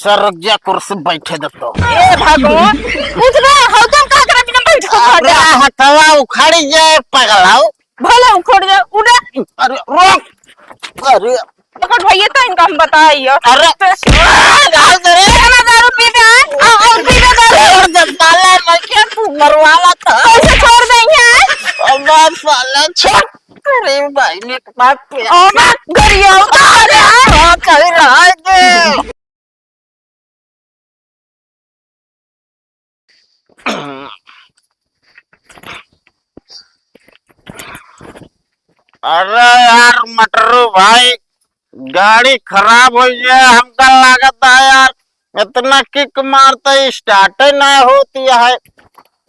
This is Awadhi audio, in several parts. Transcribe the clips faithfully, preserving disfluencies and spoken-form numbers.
तो रुक जा, कुर्सी बैठे दे तो। ए भगवान, उठबे, हौ तुम का करे बिना बैठ के अरे, बैठा? हथवा उखड़ जाए, पगलाओ। भले उखड़ जाए, उड़े। अरे, रुक। अरे। पकड़ भैया, तो इनका हम बताई हो। अरे, तो आ, गाल दे रे। इतना दारू पी के आए, आ, और पी के दारू। और जब साला मैं क्या तू मरवाला था। कैसे छोड़ देंगे, हैं? अब साला छोड़। अरे भाई, ने बात पे। ओ, मैं गरिया उतार दे। हाँ, कहीं रहा है। अरे यार मटरू भाई, गाड़ी खराब होइ गया, हमका लागत है यार, इतना किक मारता है, स्टार्ट ही ना होती है।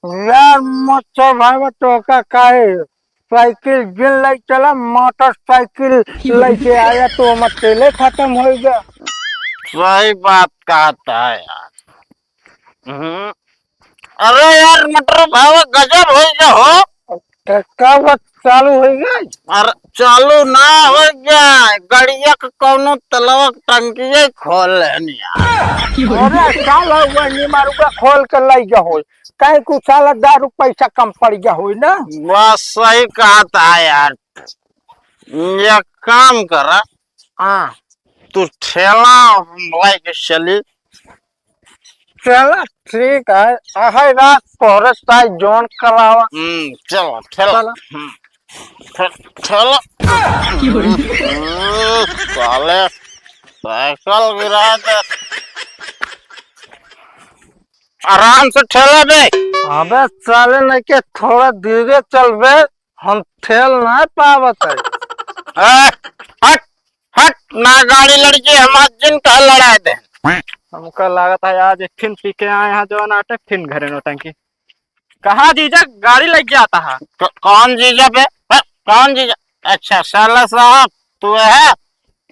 यार मच्छर भाई, वो तो का काहे साइकिल जिन लइ चला, मोटरसाइकिल लइके आया तो ओमा तेले खतम होइ गया। सही बात कहत है यार। हम्म। अरे यार, मटर भाव गजब होइ गया हो। का, का बात चालू होइ गई? अरे चालू ना होइ गया, गड़िया के कौनो तलवा के टंकिये खोल लेनी यार। अरे साला, वही मारूंगा, खोल के लइ जा हो। काहे कुछ साला दारू पैसा कम पड़ गया होई ना? बस सही कहत है यार। एक काम करा, हाँ। तू ठेला हम लेके चली। चला, ठीक है। अहै रात तोहरे साथ जोन करावा। हम्म, चलो, ठेला। चला। हम्म, ठे-, ठेला। हम्म, साले, साइकिल गिरा दे। आराम से ठेला बे। अबे साले, नहीं के थोड़ा धीरे चल बे, हम ठेल ना पावत है। ए, हट, हट, ना गाड़ी लड़की, हम आज जिन कहा लड़ा दे। हमका लागत है आज एक फिन पी के आए हैं जो नाटक, फिन घरे नौटंकी। कहाँ जीजा, गाड़ी लग जाता है। क-, कौन जीजा बे? क-, कौन जीजा? अच्छा, साला साहब, तू है?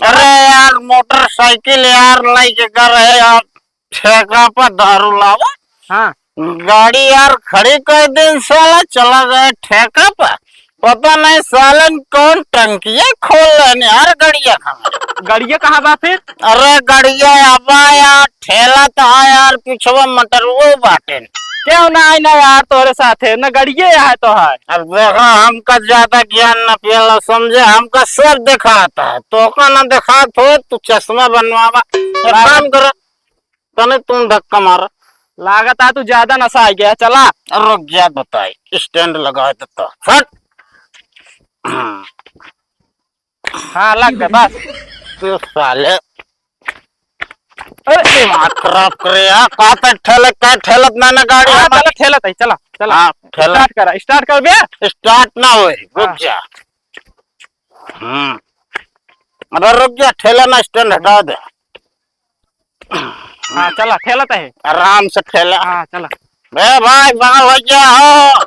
अरे यार, मोटरसाइकिल यार, लेके कर रहे यार। ठेका पर दारू लावा। हाँ। गाड़ी यार खड़ी कर दिन साला, चला गया ठेका पर। पता नहीं सालन कौन टंकिया खोल लेने यार गड़िया का। गड़िया कहाँ बा फिर? अरे गड़िया आबा यार, ठेला तो है यार, पिछवा मटरुओ बाटे। क्यों ना आई ना यार तोरे साथे, ना गड़िया है तो है। अब देखा, हमका ज्यादा ज्ञान न पियला समझे, हमका सब देखाता है, तोका ना देखात हो, तू चश्मा बनवावा। एक काम करो, तने तुम धक्का मारा। लागत है तू ज्यादा नशा आ गया, चला। रुक जा बताई, स्टैंड लगा देता। हट। हाँ, लग गया, बस। तू साले। अरे, दिमाग खराब करे यार, का तक ठेले, का ठेलत ना, ना गाड़ी हाँ, हमारी। चला, ठेलत है, चला, चला। हाँ, ठेला। स्टार्ट करा, स्टार्ट कर बे। स्टार्ट ना होए, रुक हाँ। जा। हम्म। अरे रुक जा, ठेला ना स्टैंड हटा दे। हाँ, चला, ठेलत है। आराम से ठेला। हाँ, चला। ए भाई, बाहर हो गया हो।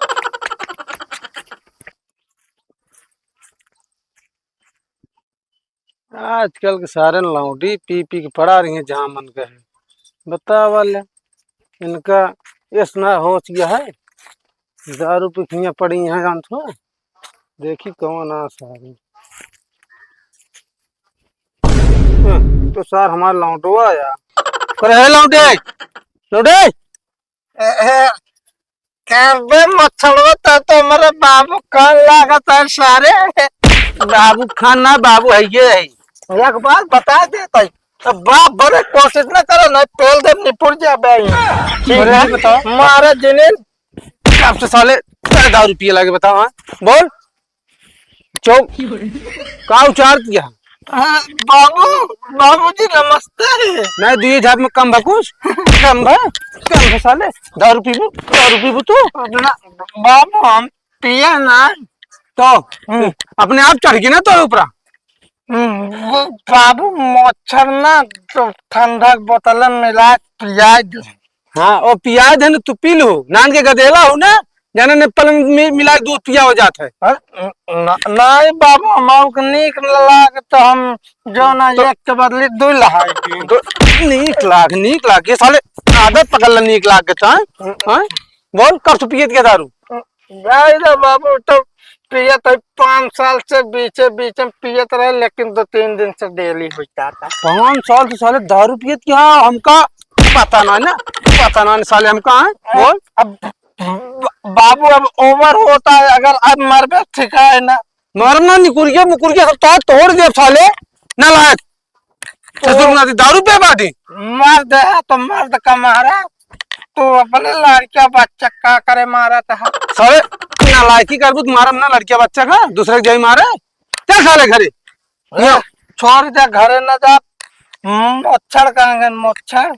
आजकल के सारे लौंडी पी पी के पड़ा रही हैं जहाँ मन कहे। बतावा ले, इनका यस ना होश गया है, दारू पी के हियाँ पड़ी हैं, जान तो। देखी कौन आ सारी। हम्म, तो सार हमार लौंडो आया। करे है लौंडे, लौंडे। ए, ए, करबे मच्छरवा, तो, तो हमारे बाबू खान लागत है सारे। बाबू खान ना, बाबू है ये है। एक बात बता देता है, तो बाप बड़े कोशिश ना करो, ना पेल दे निपुर जाबे। ठीक अरे है? जी बताओ। मारा जिनिन। कब से साले तेरे दारू पिए लागे, बताओ, हाँ? बोल। चुप। का उचार दिया? हाँ, बाबू, बाबूजी नमस्ते। नहीं, दुई झाप में कम भकुस। कम भा, कम भा साले। दारू पीबू, दारू पीबू तू? ना, बाबू, हम पिए ना। तो, हम्म। अपने आप चढ़ गई ना तो ऊपरा। हम्म, वो बाबू, मच्छर ना, तो ठंडा के बोतल में मिला के पिया दे। हाँ, ओ पिया दे न, तू पी लू। नान के गदेला हो ना, जाने ने पलंग में मिला के दूध पिया हो जात है। हाँ, न-, न-, नहीं बाबू, हमार के नीक न लाग तो हम जो ना तो एक के बदली दो लहाई दी। दो, नीक लाग, नीक लाग, ये साले आदत पकड़ ले नीक लाग के तो, हाँ? हाँ? बोल, कब से पियत के दारू? जाए रे बाबू, तो पियत है पाँच साल से, बीचे बीचे में पियत रहे, लेकिन दो तीन दिन से डेली हो जाता। पाँच साल से साले दारू पियत कि हाँ, हमका पता ना ना, पता ना साले हमका है। बोल। अब ब-, बाबू, अब ओवर होता है, अगर अब मरबे, ठीक है ना। मरना निकुरिया मुकुरिया सब तो तोड़ दे साले, नालायक। ससुर नाती दारू पे बाटी। मर्द है तो मर्द का मारा, तू अपने लड़किया बच्चा का करे मारा था। साले नालायकी करबू तो मारम ना लड़किया बच्चा का, दूसरे के जाई मारे। चल साले घरे। ए, छोड़ दे, घरे न जा। हम्म, मोच्छड़ कहेंगे, मोच्छड़।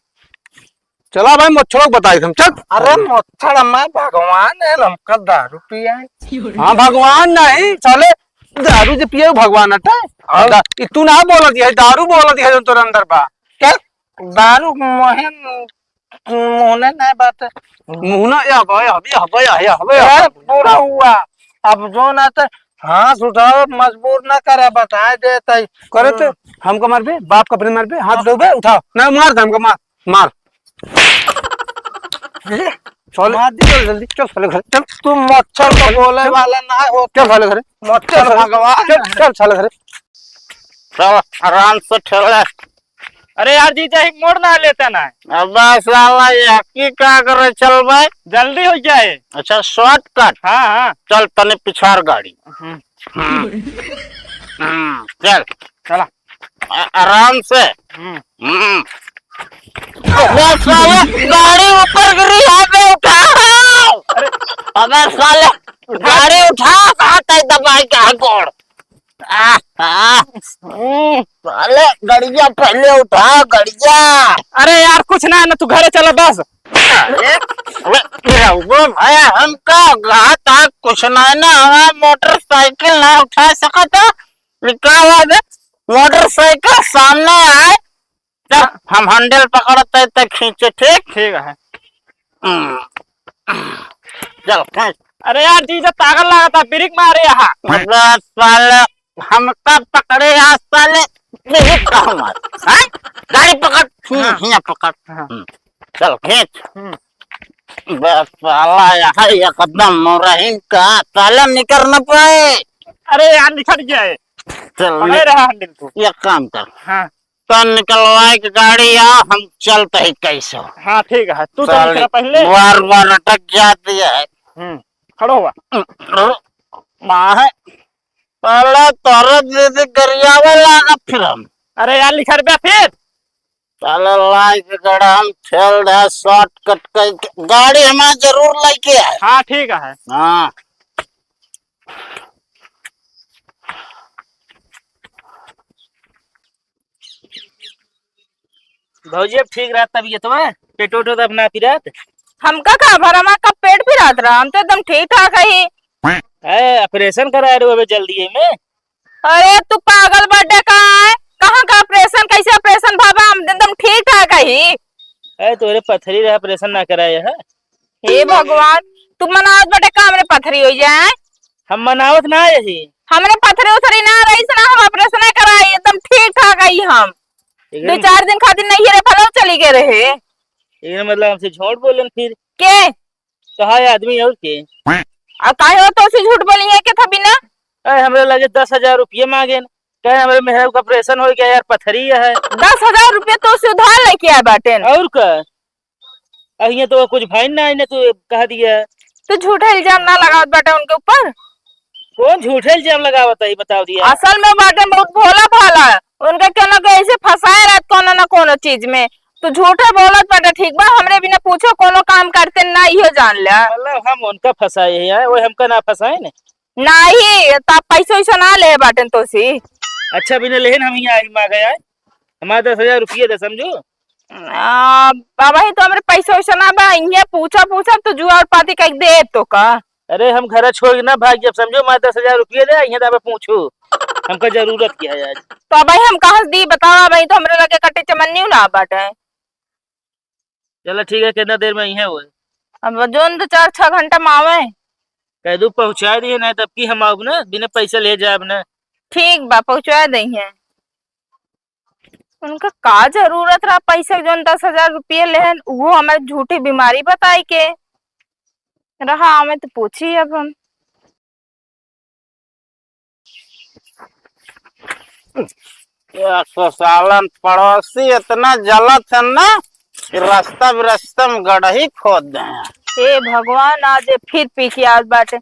चला भाई, मोच्छड़ को बताई हम, चल। अरे मोच्छड़, मैं भगवान है, हमका दारू पियाए। हाँ, भगवान नहीं, साले दारू जे पिए भगवान हटे। और? दा-, ई तू ना बोलत है, दारू बोलत है, जो तोर अंदर बा। क्या? दारू मोहन, मोहने नहीं बात। मुहना या बा, या बा, या बा, या बा, या बा। ए, पूरा हुआ। अब जो ना तो हाथ उठाओ, मजबूर ना करे, बताए देते। करे तो हम्म। हमको मारबे, बाप का अपने मारबे, हाथ हाँ। उठाओ बे, उठाओ। ना मार दे हमको, मार, मार। चल, मार दी। चल जल्दी, चल साले घर, चल। तू मच्छर को बोले चल। वाला ना हो। चल साले घर। मच्छर चल साले, भगवान चल, है। चल साले घर। चल, आराम से ठेले। अरे यार जीजा, ही मोड़ ना लेता ना। अबे साला, ये की का करे, चल बे। जल्दी हो जाए। अच्छा, shortcut। हाँ, हाँ। चल, तने पिछाड़ गाड़ी। हम्म। हम्म। हम्म, चल। चला। आ-, आराम से। हम्म। हम्म। अबे साला, गाड़ी ऊपर गिरी है, बे उठा। अरे। अबे साले, उठा। गाड़ी उठा, कहाँ तक दबाई, कहाँ गोड़? आह, आह, हम्म, साले, गड़िया पहले उठा, गड़िया। अरे यार, कुछ ना है ना, तू घरे चला बस। अरे, अरे, अरे, वो भाई, हमका घात आत कुछ ना है ना, हमारा मोटरसाइकिल ना उठा सकता। लिखा हुआ है, मोटरसाइकिल सामने आए, जब हाँ। हम handle पकड़ते तो खींचे, ठीक? ठीक है। हम्म। चल, खींच। अरे यार, जीजा ताकत लागता, ब्रेक मारे यहाँ। अबे साले, हमका पकड़े आज साले, नहीं कहूँ आज। हैं? गाड़ी पकड़, हाँ। हियाँ पकड़। हाँ। हम्म। चल, खींच। हम्म। बे साला, यहाँ एकदम मोरहिन का, साले निकर न पाए। अरे यार, निकल गया है। चल, पकड़े रहा handle को। एक काम कर। हाँ। तो निकलवाए के गाड़ी आ, हम चलते ही कैसे हो। हाँ, ठीक है, तू तो साले निकला पहले। बार बार अटक जाती है। हम्म, खड़ो हुआ। माँ है, साला तोरे दीदी गरियावे लागा फिर हम। अरे यार, लिखा रुपया फिर। साला लाई के गड़ा हम ठेल रहा, shortcut करके गाड़ी हमारे जरूर लेके आए। हाँ, ठीक है। हाँ। भौजी, अब ठीक रहत तबियतवा? पेट उट तो अब ना पिरात? हमका का भर, हमार कब पेट पिरात रहा? हम तो एकदम ठीक ठाक ही। ए, operation कराए रहो अबे जल्दी ही में। अरे, तू पागल बाटे का है? कहाँ का operation? कैसे operation भवा? हम एकदम ठीक ठाक ही। ए, तोरे पथरी रहा, operation ना कराए है। हे भगवान, तू मनावत बाटे का हमरे पथरी हो जाए? हम मनावत ना यही। हमरे पथरी उथरी ना रही से ना हम operation कराई, एकदम ठीक ठाक आई हम। एकरे दो चार दिन खातिर नहीं रे भलो चली गए रहे। एकरे मतलब हमसे झूठ बोलन फिर? के? कहा है आदमी और के? आ काहे हो तो से झूठ बोली है के था बिना? ए, हमरे लगे दस हजार रुपये मांगे न। कहे हमरे मेहरा का operation हो गया यार, पथरी है। दस हजार रुपये तो से उधार लेके आए बाटेन। और का? अहियाँ तो कुछ भइन ना, इन्हें तू कह दिया। तू झूठा इल्जाम ना लगावत बाटे उनके ऊपर। कौन झूठा इल्जाम लगावत है, बताओ दिया। असल में बाटे बहुत भोला भाला, उनका केनो के ऐसे फंसाए रहत कोनो ना कोनो चीज में। तू झूठे बोलत बाटे, ठीक बा, हमरे बिना पूछो कोनो काम करते ना, इहो जान ले। मतलब हम उनका फंसाए हैं, वो हमका ना फंसाए ने। नाही, त पैसा वैसा ना ले बाटेन तोसी। अच्छा, बिना लेहन हम यहाँ आई मांगे आए, हमारे दस हजार रुपये दे, समझो। आ, बाबा ही तो हमरे पैसा वैसा ना बा, इन्हें पूछा पूछा तो जुआ और पाती कह दे तो का। अरे हम घर छोड़ के ना भाग जब समझो, हमारे दस हजार रुपये दे, इन्हें दाबे पूछो, हमका जरूरत क्या है आज। तो अब हम कहाँ से दी बताओ, अब तो हमरे लगे कटे चमन्नी ना बाटे। चला ठीक है, कितना देर में आई है वो? अब जोन दो चार छह घंटा में आवे। कह दू पहुँचा दिए, नहीं तब की हम आउब ना, बिना पैसा ले जाब ना। ठीक बा, पहुँचा दे हैं। उनका का जरूरत रहा पैसा के, जोन दस हजार रुपये लेहन, वो हमें झूठी बीमारी बताई के रहा, हमें तो पूछी अब हम। ये ससुरालन पड़ोसी इतना जलत है ना कि रास्ता बिरास्ता में गड़ही खोद दे हैं। हे भगवान, आज ये फिर पी के आवत बाटे।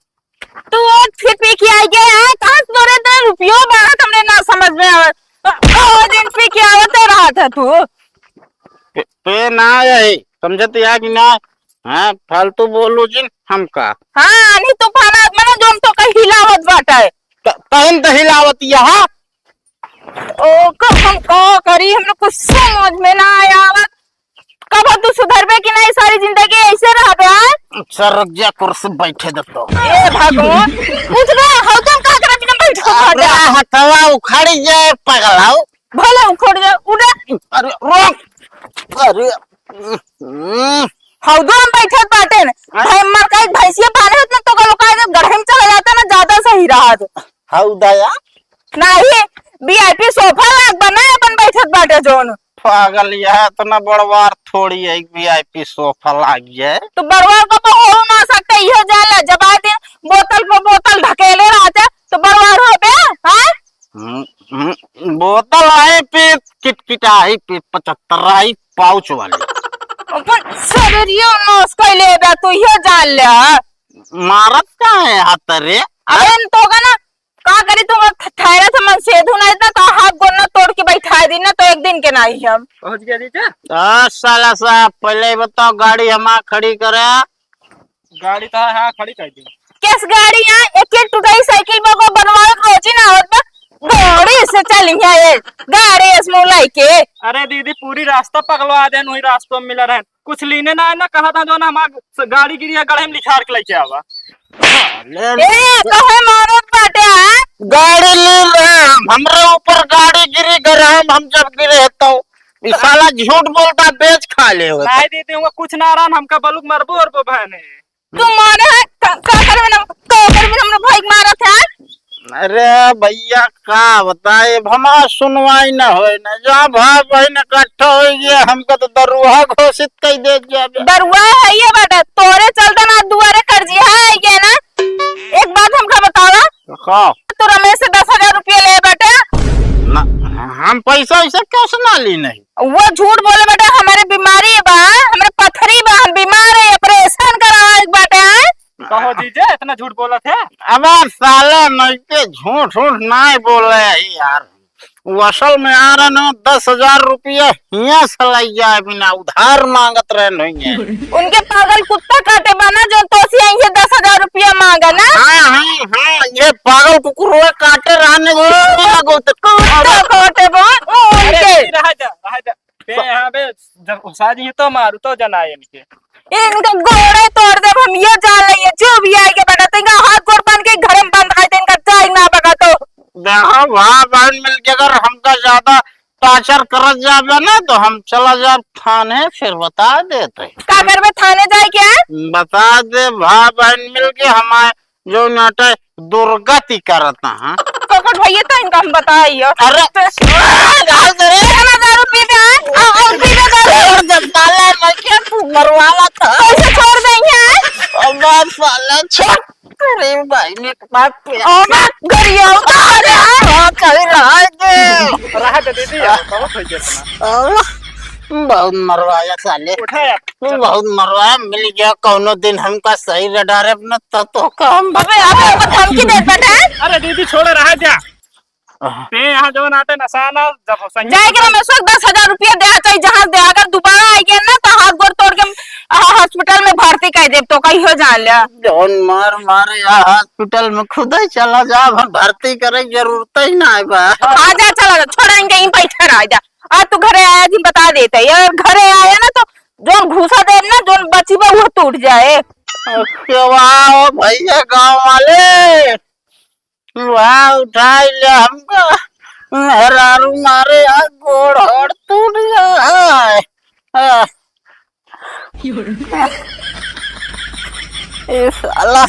तू आज फिर पी के आई गया है? कहाँ से तोरे इतना रुपयो बा, हमरे ना समझ में आवत। ओ दिन पी के आवत रहत है तू। पे, पे ना आई, समझत या कि ना? हाँ, फालतू बोलू जिन हमका। हाँ, नहीं तूफान आदमी ना, जो हम तो कहीं हिलावत बाटे। त-, तहन त हिलावत यहाँ। ओ, क-, हम का करी, हमरा कुछ समझ में ना आवत। कब तू सुधरबे कि नहीं, सारी जिंदगी ऐसे रहबे, हाँ? अच्छा, रुक जा, कुर्सी बैठे दे तो। ए भगवान, उठ ना, हरदम का करे बिना बैठ के अरे, बैठा? हथवा उखड़ जाए, पगलाओ। भले उखड़ जाए, उठे। अरे, रुक। अरे, हम्म। हौदो हम बैठत बाटे न। हाँ? भाई, मर का एक भैंसिया बांधे होत ना, तो का लोग आगे गढ़े में चला जाता ना, ज्यादा सही रहत। हौदा या? नहीं, वीआईपी सोफा लाग बना अपन बैठत बाटे जोन। पागल, यह इतना बड़वार थोड़ी है, वीआईपी सोफा लाग जाए। तो बड़वार का तो हो ना सकता, इहो जान ला, जब आए दिन बोतल पे बोतल ढकेले रहते, तो बड़वार हो बे, हाँ? हम्म, हम्म, बोतल आई पी, किटकिटाही पी, पचहत्तर आई पाउच वाली। अपन शरीरियो नाश कैले बा, तू इहो जान ले। मारत का है हाथ रे? अरे, हम तो का ना, का करी, तू थ-, थैला से मन सेधु नहीं ना, तो हाथ गोड़ ना तोड़ के बैठा दी ना, तो एक दिन के नहीं हम। पहुंच गया जीजा? आ, साला साहब, पहले ही बताओ, गाड़ी हमार खड़ी करे। गाड़ी तो है, हाँ, खड़ी कर दी। किस गाड़ी है? एक एक टुटाई साइकिल बा, को बनवावे के रोजी ना होत बा। गाड़ी से चली है ये, गाड़ी से मुंह लाई के। अरे दीदी, पूरी रास्ता पगलवा देन, वही रास्ता में मिला रहे। कुछ लीने ना है ना, कहा था जो ना हमार स-, गाड़ी गिरी है, गढ़े में लिखार के लेके आवा। ए, कहे मारत बाटे, हाँ? गाड़ी ली रहे हम, हमरे ऊपर गाड़ी गिरी गरहम, हम जब गिरे तो ई साला झूठ बोलता, बेच खा ले होता। नहीं दीदी, हुआ कुछ ना रहन, हमका बलुक मरबो और बहन है। तू माने है, का, का करे में, का करे में हमरे भाई के मारत है? अरे भैया, का बताए, अब हमार सुनवाई न होए न, जहाँ भाई बहन इकट्ठा हो गए, हमका तो दरुआ घोषित कर दे जाबे। दरुआ है ये बाटे, तोरे चलते ना दुआरे कर जी है ये ना। एक बात हमका बतावा, का? तू रमेश से दस हजार रुपया ले बाटे। ना, हम पैसा वैसा कैसे ना ली नहीं? वो झूठ बोले बाटे, हमारे बीमारी बा, हमारे पथरी बा, हम बीमार है, ऑपरेशन करावे के बाटे। कहो जीजा, इतना झूठ बोलत है? अबे साले, नइके झूठ झूठ नाय बोले है यार। वो असल में आ रहे ना, दस हजार रुपया हियां से लइ जाए बिना, उधार मांगत रहे नहीं है। उनके पागल कुत्ता काटे बा ना, जो तोसी आई है दस हजार रुपया मांगा ना। हाँ, हाँ, हाँ, ये पागल कुकुरवा काटे रहने को लगो तो कुत्ता काटे बा, अरे, उनके। रहा जा, रहा जा। बे, यहाँ बे, जब घुसा जी तो मारू तो जनाए इनके। इनका गोड़े तोड़ देब हम, ये जान ले, ये जो भी आएगा बता, इनका हाथ गोड़ बांध के घर में बंद कर दे, इनका जाए ना बता तो। देखो, भाई बहन मिलके अगर हमका ज्यादा टॉर्चर करत जाबे ना, तो हम चला जाब थाने, फिर बता देते। का करबे थाने जाए के? बता दे, भाई बहन मिलके हमारे जो नाटे दुर्गति करत हैं। ककर भैया तो इनका हम बताइयो। अरे, तो गाल दे रे। इतना दारू पीते हैं? आ, आ, पीते दारू। छोड़ दे, साला, मैं क्या तू मरवावा था? कैसे छोड़ देंगे, हैं? अब बात साला, छोड़। अरे भाई, ने बात पे। ओ, बात गरिया उतार दे, हैं? हाँ, कहीं रहा है के? रहा दे, दीदी, यार, बहुत हो गया इतना। ओ, बहुत मरवाया साले। उठा यार। बहुत मरवाया, मिल गया कौनो दिन हमका सही रडार अपना, तो, तो काम अबे, अबे, हमको धमकी देत बाटे? अरे दीदी, छोड़, रहा जा। आह। ते यहाँ जवन आटे नशा ना, जब हो सही जाए के ना, मैं उसको दस हजार रुपया दे, चाहे जहाँ दे, अगर दोबारा आई गया ना, तो हाथ गोड़ तोड़ के, आ, हॉस्पिटल में भर्ती कर देब, तो कहीं हो जान ले। जौन मार मारे, आ, हॉस्पिटल में खुद ही चला जा, हम भर्ती करे की जरूरत ही ना है बा। हाँ, जा, चला जा, छोड़ा इनके, यहीं बैठे रह जा। आज तू घरे आया जी, बता देते हैं। अगर घरे आया ना, तो जौन घूसा देब ना, जौन बची बा, वो टूट जाए। अरे वाह भैया, गाँव वाले, वाह, उठाई ले हमका। मेहरारू मारे, आ गोड़ होड़ टूट जाए। आ। ए साला,